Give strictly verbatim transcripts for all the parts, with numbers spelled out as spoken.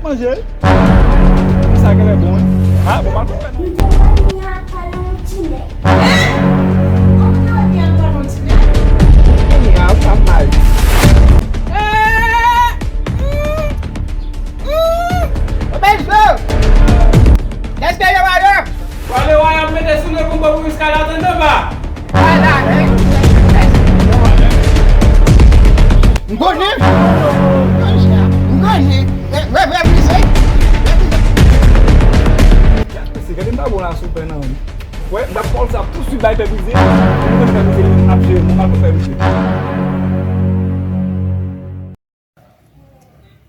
Manje. Sa genlè bon, wi. Ah, bon, pa konprann. M te wè Mia pale yon ti nèg. Hein? Kòman w te wè Mia pale yon ti nèg? Mia pa mal. Eh! Hmm! Hmm! Obedso! Dèske yo wale? Wale, wale, ap mete sou nou pou bon pou jiska la, tande ba. M konnen. M konnen. Rè, rè, rè brize. Mesye, gade m pa bon la sou pè nan. Wè, m t ap fè sa tou sou bay pè brize. M konnen pè brize ap jere m, m pa konn pè brize.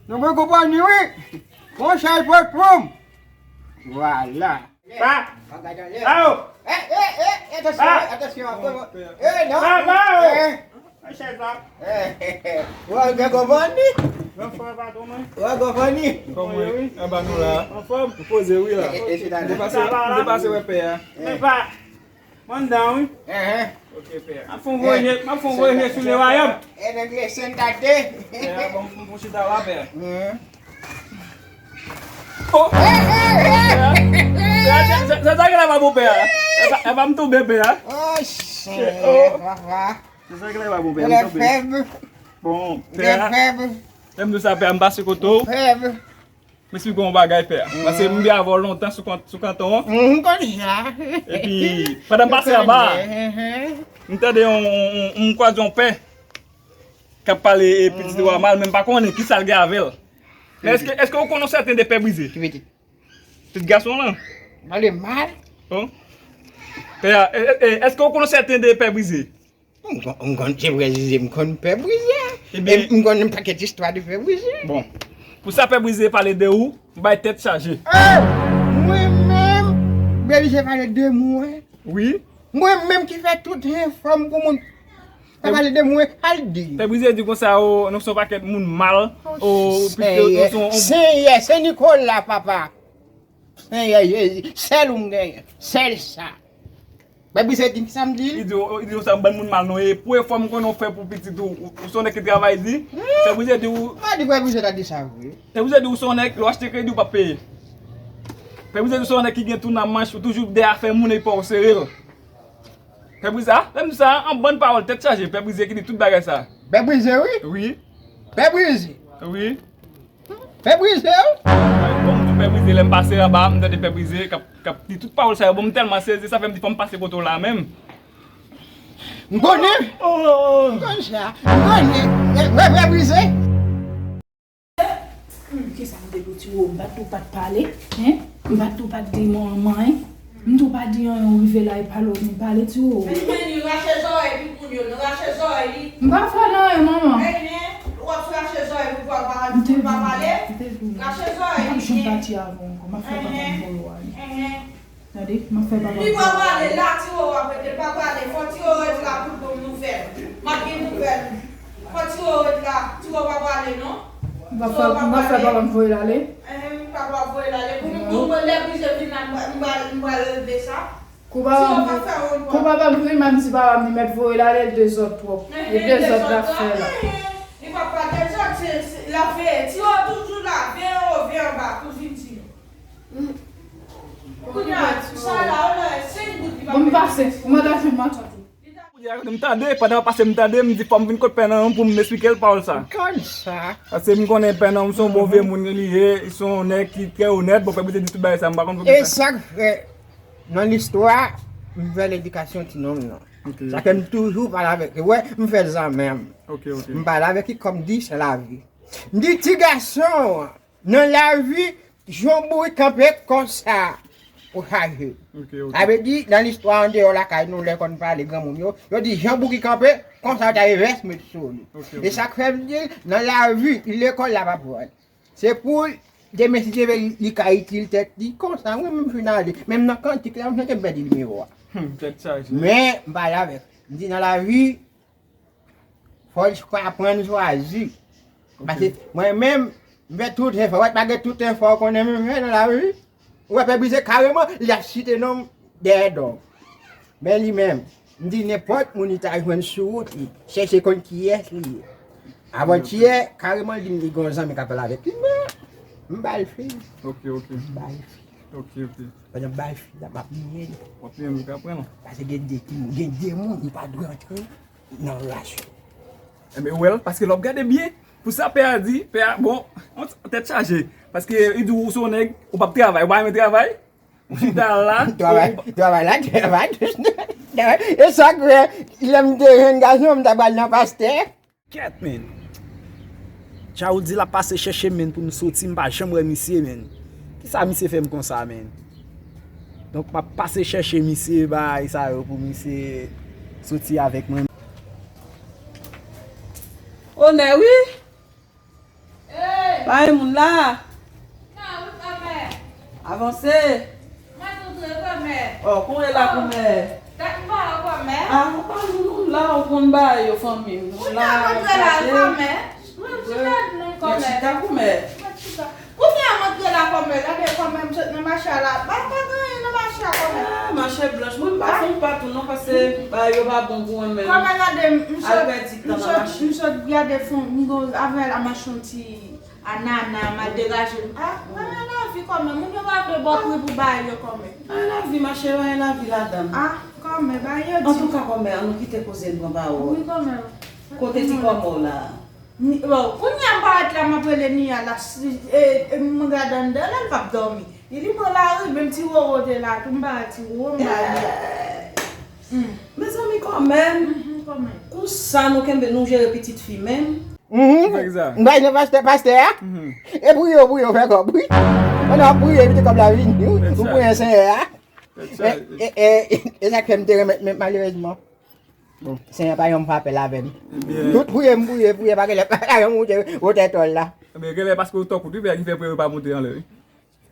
Nou mwen konprann li, wi. Bon chay pot poum. Vwala. Pa. Pa gad anlè. Pa o. Eh, eh, eh, atansyon, pa. Atansyon. Eh, non. Pa, pa o. Eh. Mwen chèz la. Eh, wè, gen konprann li. Mwen fè patwon mwen. Wè, konprann li. Kòman wi? Anba nou la. Anfòm. Ou poze wi la. Eh, eh, eh, m te pase, m te pase wè pè a. Men pa. Mwen anndan wi. Enhen. Ok, pè. M ap fè yon voye, m ap fè yon voye sou le wayòm. E nèg le sentate. Pè, bon, m pou chita la, pè. Enhen. Oh! Pè, se, se, se sa ki la pa bon, pè. E pa, e pa m tonbe, pè. Oh, Senyè, papa. Se sa ki la pa bon, pè. M tonbe. Fèb. Bon, pè. Fèb. Lè m di sa, pè, m pase kote w. Fèb. M esplike w yon bagay, pè. Paske m byen avè w lontan sou kont, sou kanton an. M konn sa. Epi, pandan m pase anba a, m tande yon, yon, yon, m kwaze yon pè k ap pale e pitit wa mal, men m pa konnen kisa l gen avè l. Men èske, èske w konnen yon sèten de pè brize? Ki pitit? Pitit gason lan. Pale mal. Bon. Pè a, e, e, e, èske w konnen yon sèten de pè brize? M konn, m konn, se vrè, Zizi, m konn pè brize. Ebyen, e m konn yon pakèt istwa de pè brize. Bon. Pou sa pè brize pale de ou, m bay tèt chaje. Oh! Mwen menm, pè brize pale de mwen. Wi. Mwen menm ki fè tout enfòm pou moun. Sa pale de mwen, al di. Pè brize di konsa, o, nou se yon pakèt moun mal. O, pito, nou se yon... Senyè, Sen Nikola, papa. Senyè Jezi, sèl ou m genyen. Sèl sa. Pè brize di m kisa m di l? Li di w, li di w sa, bann moun mal nou ye. Pou efò m konnen w fè pou pitit ou, ou, ou se yon nèg ki travay di. Pè brize di w... M pa di pè brize ta di sa vre. Pè brize di w se yon nèg, lè w achte kredi, ou p ap peye. Pè brize di w se yon nèg ki gen tou nan manch, ou toujou dèyè afè moun epi w sere l. Pè brize, a, lè m di sa, an bann pawòl, tèt chaje, pè brize ki di tout bagay sa. Pè brize, wi. Wi. Pè brize. Wi. Pè brize, wi. Bon, m di pè brize, lè m pase anba, m tande pè brize k ap, k ap di tout pawòl sa yo. Bon, m tèlman sezi, sa fè m di fò m pase kote w la menm. M konnen. M konn sa. M konnen. Pè, pè, pè brize. Hmm, kisa m te di w, Tiwo? M pa t di w pa t pale, en? M pa t di w pa t di manman, en? M tou pa di anyen, ou rive la e pale, ou vin pale, Tiwo. Men, men, li rache zòrèy pipoun yo, li rache zòrèy li. M pa fè l anyen, manman. Enhen, w ap rache zòrèy pou papa, pou pa pale. M te di w. Rache zòrèy li. M p ap janm pati avè w ankò. M ap fè papa m voye w ale. Enhen. Tande, m ap fè papa m voye w ale. Li pa pale la, Tiwo ap rete, l pa pale. Fò Tiwo ret la pou l ban m nouvèl. M ap gen nouvèl. Fò Tiwo ret la. Tiwo pa pale non. M ap fè, m ap fè papa m voye l ale. Enhen, papa voye l ale. Pou, pou mwen, lè brize vin la, m pral, m pral, m pral regle sa. Kou papa m vin, kou papa m vin, m ap di papa m li mèt voye l ale, l dezòd twòp. Li dezòd l ap fè la. Li pa pa dezòd, se, se, l ap veye. Tiwo toujou la, veye anwo, veye anba, kouzin Tiwo. Kounye a, sa la, w la, senk goud li pa... Bon, m pase, m antre, m antre. Kounye a, m tande, pandan m ap pase, m tande, m di fò m vin kot pè nan pou m esplike l pawòl sa. Konn sa. Paske m konnen pè nan m se yon bon vye moun li ye, se yon nèg ki trè onèt, bon, pè brize di tout bagay sa, m pa konn poukisa. E sa k fè, nan listwa, m fè ledikasyon ti nonm nan. Ok. Sa fè m toujou pale avèk li. Wè, m fè l zanmi m. Ok, ok. M pale avèk li kòm di se lavi. M di ti gason, nan lavi, jan w boure kanpe konsa, ou chaje. Ok, ok. Sa vle di, nan listwa andeyò lakay nou, lè konn pale granmoun yo, yo di jan boure kanpe konsa, yo ta revès met sou li. Ok, ok. E sa k fè m di l, nan lavi, lekòl la pa pou al. Se pou demen si Dye vle li ka itil tèt li konsa, mwen menm m fin ale. Menm nan kantik la, m chante m pèdi nimewo a. Hmm, tèt chaje. Men, m pale avèk. M di nan lavi, fò l chwa-, aprann chwazi. Ok. Paske mwen menm, m fè tout efò. Wè, pa gen tout efò w konnen m fè nan lavi. Ou wè, pè brize kareman, li ap site non m dèyè do m. Men li menm, m di nenpòt moun li ta jwenn sou wout li, chèche konn kiyès li ye. Avantyè, kareman, li di m li gen yon zanmi k ap pale avèk li, men M bay fi. Ok, ok. M bay fi. Ok, ok. Pandan m bay fi la, m ap niye l. W ap niye l, m ka pran l. Paske gen de, gen de moun, li pa dwe antre nan relasyon. Enben, w wè l, paske lè w ap gade byen, pou sa pè a di, pè a, bon, tèt chaje. Paske li di w, ou se yon nèg, ou p ap travay, ou pa renmen travay, ou chita la, travay, travay la, travay, travay. E sa k fè, lè m te jèn gason, m ta pral nan pastè. Kèt, men. Djawoudi l ap pase chèche m, men, pou m soti, m pa janm wè misye, men. Kisa misye fè m konsa, men? Donk, m ap pase chèche misye, bagay sa yo, pou misye soti avèk mwen. Onè, wi. Hey! Pa gen moun la. Nan, wi, kòmè. Avanse. Mwen tou dwe kòmè. Oh, kounye la kòmè. Dat m pa wè kòmè. Ah, ou pa nou la, ou konn bagay yo, fanmi m. Nou la, nou la, kòmè. Mwen chita non kòmè. Mwen chita kòmè. Mwen chita. Kounye a mwen antre la kòmè. Gade kòmè, m sot nan mache a la. Pa, pa gen anyen nan mache a kòmè. Ah, mache blanch. Mwen m pa fè yon pa tou non, paske bagay yo pa bon pou mwen menm. Kòmè, gade m, m sot, m sot, m sot gade fon, m gon avè la mache yon ti anana, m al degaje m. Ah, pa gen lavi kòmè. Moun yo pa vle ba w pri pou bagay yo kòmè. Pa gen lavi, mache, pa gen lavi ladan. Ah, kòmè, bagay yo di. Antouka, kòmè, an nou kite koze n pran pawòl. Wi, kòmè. Kote ti kòmè w la? Ni, bon, kounye a m parèt la, m ap rele Nia la, si, e, e, m gade anndan la, l p ap dòmi. Li, li pran lari, menm ti wowo te la, tou m parèt ti wowo, m ba li. Hmm. Mezanmi, kòmè. Mhm, kòmè. Konsa nou kenbe, nou jere pitit fi menm. Mhm. M bay nan pastè, pastè a. Mhm. E priye, priye, fè kòb, wi. Pandan w ap priye, kite kòb la vini, wi. Ou priye Senyè a. E, e, e, e sa k fè m te renmen, men malerezman, bon, Senyè pa janm fè apèl avè m. Tout priye m priye, priye pa genlè, pa janm wote wotè tòl la. Ebyen, genlè paske ou twò kout, wi, pè, ki fè priye ou pa monte anlè, wi.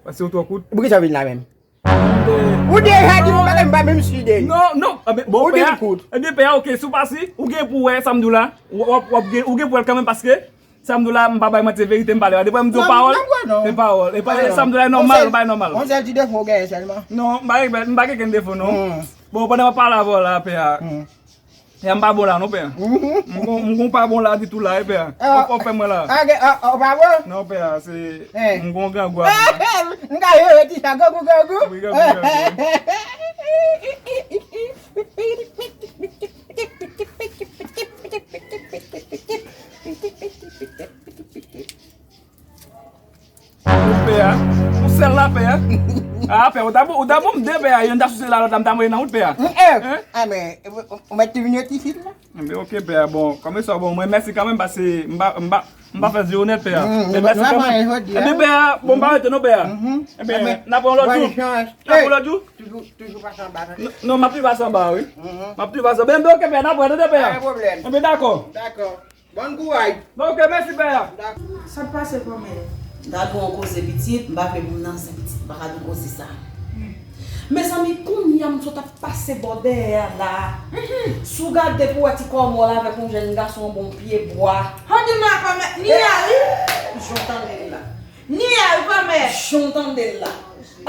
Paske ou twò kout. Poukisa w vin la menm? Ou deja di m bagay m pa menm si de. Non, non. Ebyen, bon, pè a, ebyen, pè a, ok, si w pa si, ou gen pou wè sa m di w la. W ap, w ap gen, ou gen pou wè l kanmenm paske sa m di w la, m pa bay manti, se verite m pale. Depi m di w pawòl, se pawòl. E pa, sa m di w la, e nòmal, bagay nòmal. Yon sèl ti defo w genyen sèlman. Non, m pa gen, m pa gen kenn defo, non. Bon, pandan m ap pale avè w la, pè a. Pè a, m pa bon la, non, pè a. M gon, m gon pa bon la ditou la, wi, pè a. Ou, ou fè mwen la. Ou pa bon? Non, pè a, se, m gon grangou a. M ka jere ti sa, grangou, grangou. Wi, grangou, grangou, wi. Ou pè a? Ou sèl la pè a? Ah, pè, ou ta bon, ou ta bon m de pè a, youn ta souse la, lòt la m ta voye nan wout pè a. Hein? Ah, men, ou mèt te vin yo ti fi la? Enben, ok, pè a, bon, kòm sa, bon, mwen mèsi kanmenm, paske m pa, m pa, m pa fè zye onèt, pè a. Ebyen, mèsi kanmenm. Ebyen, pè a, bon, m pa rete non, pè a. Ebyen, n ap wè yon lòt jou. N ap wè yon lòt jou. Toujou, toujou pase anba, tande. Non, non, m ap toujou pase anba, wi. M ap toujou pase anba. Enben, ok, pè a, n ap wè, tande, pè a. Pa gen pwoblèm. Enben, dakò. Dakò. Bon kouraj. Bon, ok, mèsi, pè a. Sa k pase, kòmè? M ta gen yon koze pitit, m pa vle pou m nan zen pitit, m pa ka di koze sa. Mezanmi, kounye a m sot ap pase bò dèyè a la. Si w gade pou w wè ti kòmè w la avèk yon jèn gason, yon bon pye bwa. Hò, di m la, kòmè, Nia, wi. Jan w tande l la. Nia, wi, kòmè. Jan w tande l la.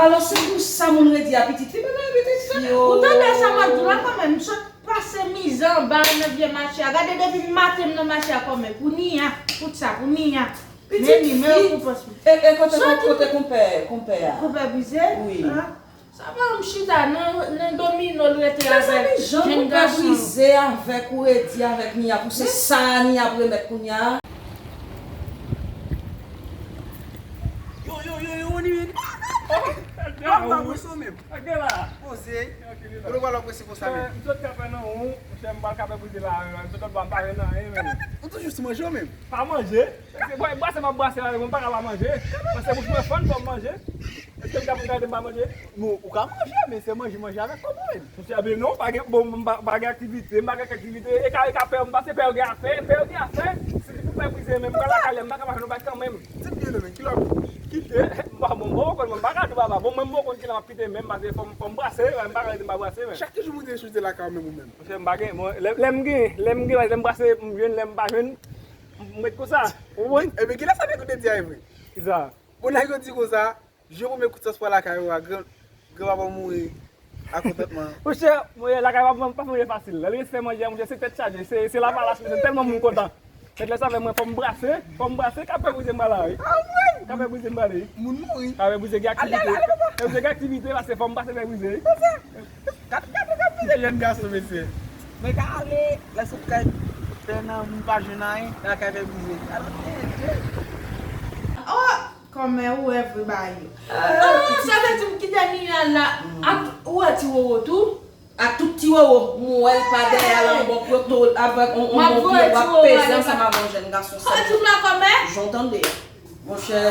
Alò, se pou sa moun redi a pitit li, bagay pitit li. Ou tande sa m ap di w la, kòmè, m sot pase mizè anba nan vye mache a. Gade depi maten m nan mache a kòmè. Pou Nia. Tout sa pou Nia. Men nimewo konpòs mwen. E, e kote, kote konpè, konpè a? Konpè brize? Wi. Ah. Sa pa m chita nan, nan domino l rete avèk jèn gason. Mezanmi, jan konpè brize avèk ou redi avèk Nia pou se sa Nia ap remèt kounye a. Yo, yo, yo, yo, Oni, Oni. Yo, m pa pran sou menm. Poze. Kote w pral prese konsa menm? M sot kafe nan ou, monchè, m pral kafe brize la, m sot anba, m pa jwenn anyen menm. Ou toujou sou manje w menm? Pa manje. Se bwa-, brase m ap brase la, mwen m pa ka pa manje. Paske bouch mwen fann, fò m manje. Èske m ka pou gade m pa manje? Non, ou ka manje, men se manje, manje avèk kòb ou menm. Monchè, men non, pa gen, bon, m pa, pa gen aktivite, m pa gen aktivite. E ka, e ka pè, m panse pè yo gen afè, pè yo gen afè. Si se pou pè brize, men m pral lakay, m pa ka pa fè nou bay kanmenm. Ti byen non, men, kilè w ap kite? Kite? M pa, bon, m poko konn, mwen m pa ka di papa. Bon, mwen m poko konn kilè m ap kite, men m panse fò m, fò m brase, m pa ka rete m pa brase, men. Chak jou moun te sou lakay ou menm ou menm. Monchè, m pa gen, bon, lè, lè m gen, lè m gen, lè m brase, m jwenn, lè m pa jwenn, m ret konsa. Ou konprann? Ebyen, kilè sa nèg yo te di a vre? Kisa? Bon, nèg yo di konsa, jwe premye kout sans pran lakay ou a, gran, granpapa w mouri ak kontantman. Monchè, mwen lakay papa m pa fè manje fasil. Lè l res fè manje a, monchè, se tèt chaje, se, se lavalas, monchè, tèlman moun kontan. Mèt lè sa fè mwen fò m brase, fò m brase, ka pè brize m pa la, wi. Ah, wi! Ka Pè Brize m prale. Moun mouri. Ka Pè Brize gen aktivite. Ale, ale, ale, papa. Pè Brize gen aktivite, pase fò m pase Pè Brize. Gad, gad, gad, gad, jèn gason, mesye. Mwen ka ale, lè sou kay, tè nan, moun pa jwenn anyen, la ka Pè Brize. Oh, kòmè ou wè vre bagay yo. Ah, sa vle di m kite Nia la. Ak, ou wè ti Roro tou? Ak tout ti Roro, m wè l pa dèyè l anbò poto avèk on, on bon pye w ap peze ansanm avè yon jèn gason sèlman. Ou di m la kòmè? Jan w tande a. Monchè,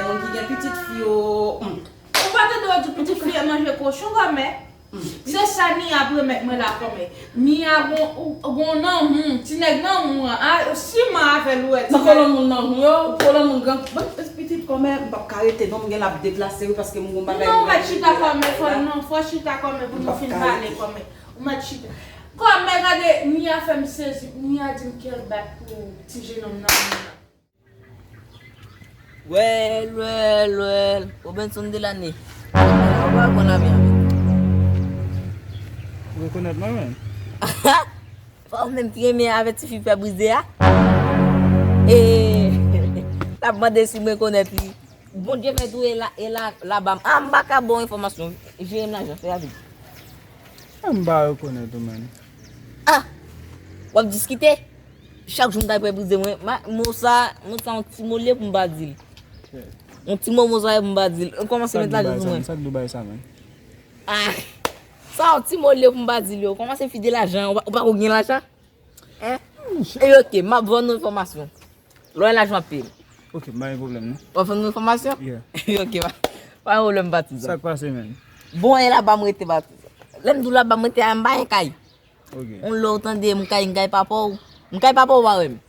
moun ki gen pitit fi yo, hmm. Ou pa tande yo di pitit fi yo manje kochon kòmè? Se sa Nia ap remèt mwen la kòmè. Nia gon, gon nanmou, ti nèg nanmou an, a, siman avè l ou wè ti nèg. Nan kolon moun nanmou yo, kolon moun gran, bon, pitit kòmè, m p ap ka rete non, m gen l ap deplase wi, paske m gon bagay. Non, ou mèt chita kòmè, fò, non, fò chita kòmè pou nou fin pale kòmè. Ou mèt chita. Kòmè gade, Nia fè m sezi, Nia di m kè l bat pou ti jenòm nan moun nan. Well, well, well. Robinson Delane. Ou pa konn avè avè. Ou rekonèt mwen menm? Fò ou menm ki renmen avè tifi Pè Brize a. E, l ap mande si m rekonèt li. Bondye fè tou e la, e la, la ba m. Ah, m pa ka ba w enfòmasyon. Jere m lajan, fè rapid. Ah, m pa rekonèt ou menm. Ah! W ap diskite? Chak jou m ta Pè Brize mwen, ma, mo sa, mo sa yon ti mo l ye pou m pa di l. Yon ti mo, mo sa ye pou m pa di l. Ou kòmanse met lajan sou mwen. Sa k Dubai sa, man? Ah! Sa yon ti mo l ye pou m pa di l yo. Ou kòmanse fide lajan, ou pa, ou pa ko gen lajan? Hein? E ok, m ap vann nou enfòmasyon. Lè w gen lajan w ap peye m. Ok, m pa gen pwoblèm non. W ap vann nou enfòmasyon? Yeah. Ok, pa, pa gen pwoblèm patizan. Sa k pase, man? Bon, e la ba m rete patizan. Lè m di w la ba m rete a, m pa gen kay. Ok. On lè w tande m kay, m kay papa w. M kay papa w pa wè m.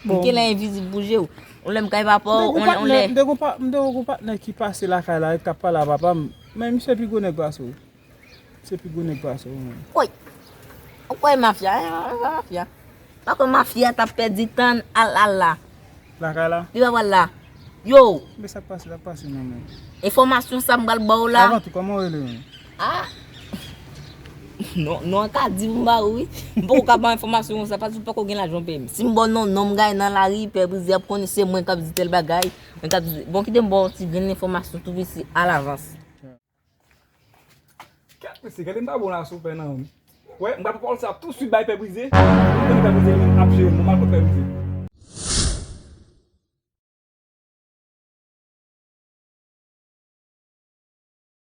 M gen lè envizib pou je w. On lè m kay papa w, on lè, on lè. M te gon pa-, m te gon patnè ki pase lakay la, ki t ap pale a papa m. Men misye pi gwo nèg pase w. Se pi gwo nèg pase w menm. Woy! Ou kwè mafya, hein? Mafya. Pa kwè mafya t ap pèdi tan al, al la. Lakay la? Li pa pral la. Yo! Men sa k pase, sa k pase non men. Enfòmasyon sa m pral ba w la. Avan tou, kòman w rele menm? Ah! Non, non, an ka di m ba ou wi. M poko ka ba w enfòmasyon konsa, paske ou poko gen lajan w peye m. Si m ba w non, non m gaye nan lari, Pè Brize ap konnen se mwen k ap di tèl bagay, mwen k ap di, bon, kite m ba w ti grenn enfòmasyon tou piti alavans. Kèt mesye, gade m pa bon la sou pè nan. Wè, m pral pawòl sa tou swit bay Pè Brize. M konnen Pè Brize menm ap jere m, m al kot Pè Brize.